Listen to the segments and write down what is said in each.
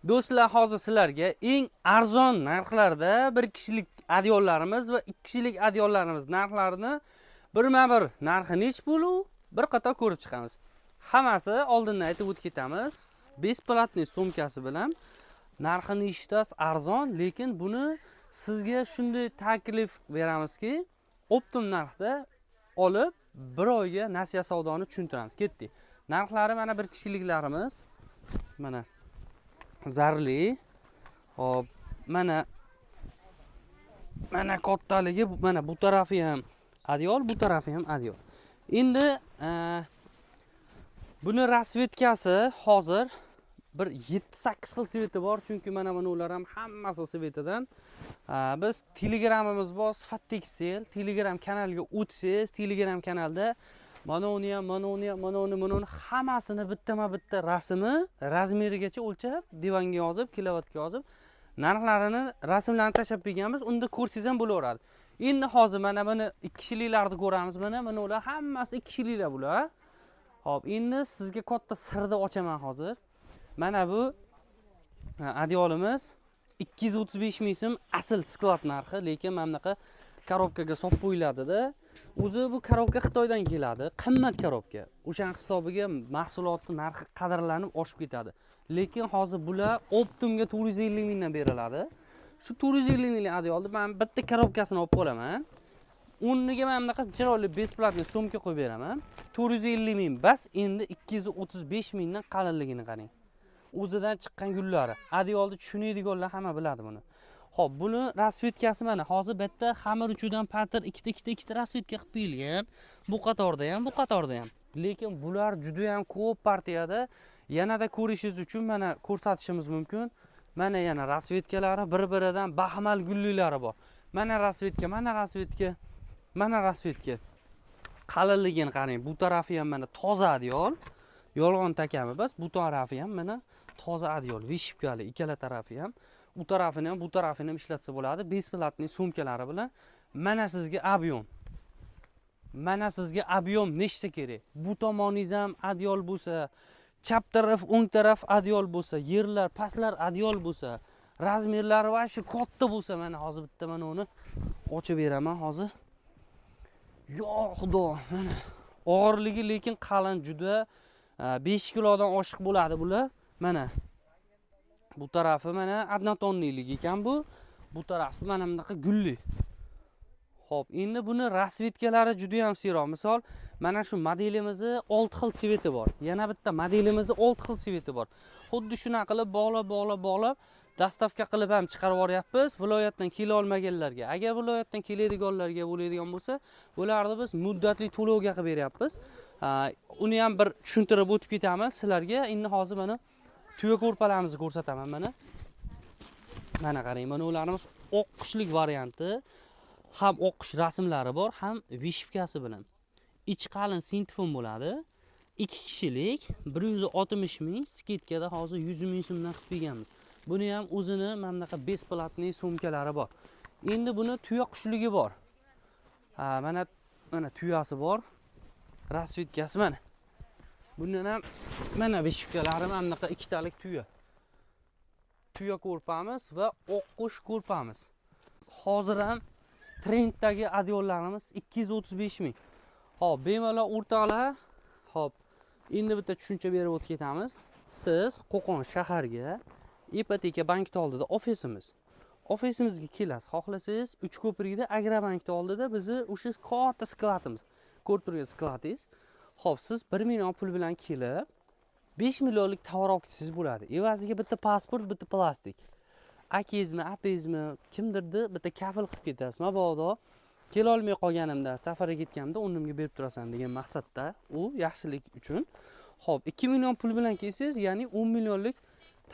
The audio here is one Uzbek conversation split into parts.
Do'stlar, hozir sizlarga eng arzon narxlarda bir kishilik adyollarimiz va ikki kishilik adyollarimiz narxlarini birma-bir, narxi nech pul, u bir qator ko'rib chiqamiz. Hammasi, oldindan aytib o'tib ketamiz, бесплатный sumkasi bilan narxini eshitasiz, arzon, lekin buni sizga shunday taklif beramizki, оптом narxda olib, bir oyga nasiya savdoni tushuntiramiz. Ketdik. Narxlari mana, bir kishiliklarimiz mana zarli. Hop, mana kattaligi, mana bu tarafi ham adyol, bu tarafi ham adyol. Endi buni расцветка si hozir bir 7-8 xil цвет i bor, chunki mana buni ular ham hammasi цвет idan. Biz Telegramimiz bor, Sifat Tekstil Telegram kanaliga o'tsangiz, Telegram kanalda mana uni ham, mana uni ham, mana uni, mana uni hammasini bittama bitta rasmi, размер igacha o'lchab, divanga yozib, kilovatga yozib, narxlarini, rasmlarni tashlab berganmiz. Unda ko'rsangiz ham bo'laveradi. Endi hozir mana buni ikki kishiliklarni ko'ramiz. Mana ular hammasi ikki kishiliklar bular. Ho'p, endi sizga katta sirni ochaman hozir. Mana bu adyolimiz 235 000 so'm asl склад narxi, lekin mana bunaqa коробка ga solib qo'yiladida. O'zi bu коробка Xitoydan keladi, qimmat коробка, o'shani hisobiga mahsulotni narxi qadrlanib oshib ketadi. Lekin hozir bular оптом ga 450 000dan beriladi. Shu 450 000lik adyolni man bitta коробка sini olib qolaman, o'rniga mana bunaqa chiroyli бесплатный sumka qo'yib beraman. 450 000 bas. Endi 235 000dan qalinligini qarang, o'zidan chiqqan gullari. Adyolni tushunadiganlar hamma biladi buni. Ho'p, buni расцветка si mana hozir bu yerda xamir uchidan patir ikkita, ikkita, ikkita расцветка qilib qo'yilgan, bu qatorda ham, bu qatorda ham. Lekin bular juda yam ko'p partiyada. Yanada ko'rishingiz uchun mana ko'rsatishimiz mumkin. Mana yana расцветка lari, bir biridan baxmal gullilari bor. Mana расцветка, mana расцветка, mana расцветка. Qalinligini qarang, bu tarafi ham mana toza adyol, yolg'on takami bas. Bu tarafi ham mana toza adyol, вышивка li ikkala tarafi ham. U tarafini ham, bu tarafini ham ishlatsa bo'ladi, бесплатный sumkalari bilan. Mana sizga объем, mana sizga объем nechta kerak? Bu tomoningiz ham adyol bo'lsa, chap taraf, o'ng taraf adyol bo'lsa, yerlar pastlar adyol bo'lsa, размер lari вообще katta bo'lsa, mana hozir bitta mana uni ochib beraman hozir. Yo xudo, mana og'irligi, lekin qalin juda, 5 kilodan oshiq bo'ladi bular. Mana bu tarafi mana однотонный lik ekan, bu tarafi mana bunaqa gulli. Ho'p, endi buni расцветка lari juda yam siyroq. Misol, mana shu modelimizni olti xil цвет i bor, yana bitta modelimizni olti xil цвет i bor. Xuddi shunaqa qilib bog'lab, bog'lab, bog'lab, доставка qilib ham chiqarib yuboryapmiz viloyatdan kela olmaganlarga. Agar viloyatdan keladiganlarga bo'ladigan bo'lsa, bularni biz muddatli to'lovga qilib beryapmiz. Uni ham bir tushuntirib o'tib ketamiz sizlarga. Endi hozir mana tuya ko'rpalarimizni ko'rsataman. Mana qarang, mana ularimiz oq qushlik varianti ham, oq qush rasmlari bor, ham вышивка si bilan. Ichi qalin sintfon bo'ladi. Ikki kishilik 160 000, скидка da hozir 100 000 so'mdan qilib qo'yganmiz. Buni ham o'zini mana bunaqa бесплатный sumkalari bor. Endi buni tuya qushligi bor. Ha, mana tuyasi bor, расцветка si mana bundan ham, mana вышивка lari, mana bunaqa ikkitalik tuya ko'rpamiz va oqqush ko'rpamiz. Hozir ham trenddagi adyollarimiz 235 000. Ho'p, bemalol, o'rtoqlar. Ho'p, endi bitta tushuncha berib o'tib ketamiz. Siz Qo'qon shaharga, Ipoteka bankni oldida ofisimiz, ofisimizga kelasiz. Xohlasangiz, Uchko'prikda Agrobankni oldida bizni o'sha katta склад imiz, ko'rib turgan склад ingiz. Ho'p, siz 1 million pul bilan kelib, 5 millionlik tovar olib ketsangiz bo'ladi. Evaziga bitta pasport, bitta plastik, akangizmi, opangizmi, kimdirni bitta kafil qilib ketasiz. Mabodo kelolmay qolganimda, safarga ketganimda o'rnimga berib turasan degan maqsadda, u yaxshilik uchun. Ho'p, 2 million pul bilan kelsangiz, ya'ni 10 millionlik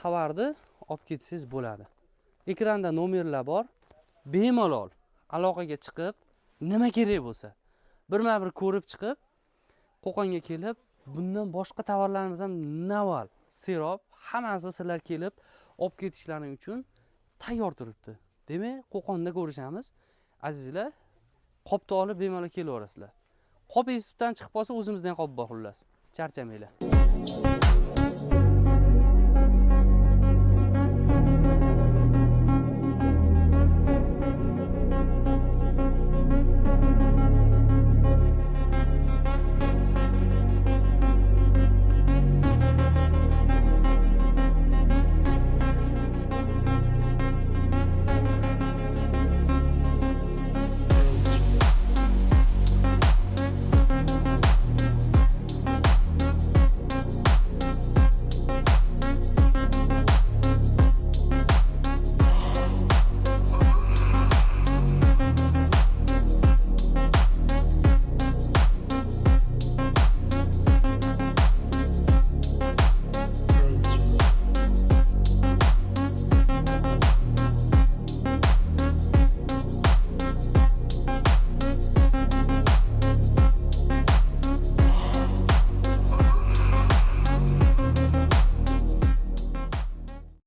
tovarni olib ketsangiz bo'ladi. Ekranda nomerlar bor, bemalol aloqaga chiqib, nima kerak bo'lsa birma bir ko'rib chiqib, Qo'qonga kelib, bundan boshqa tovarlarimiz ham naval serob, hammasi sizlar kelib olib ketishlaring uchun tayyor turibdi. Demak, Qo'qonda ko'rishamiz, azizlar. Qopni olib bemalol kelaverasizlar. Qop esibdan chiqib qolsa, o'zimizdan qop bor, xullas, charchamanglar.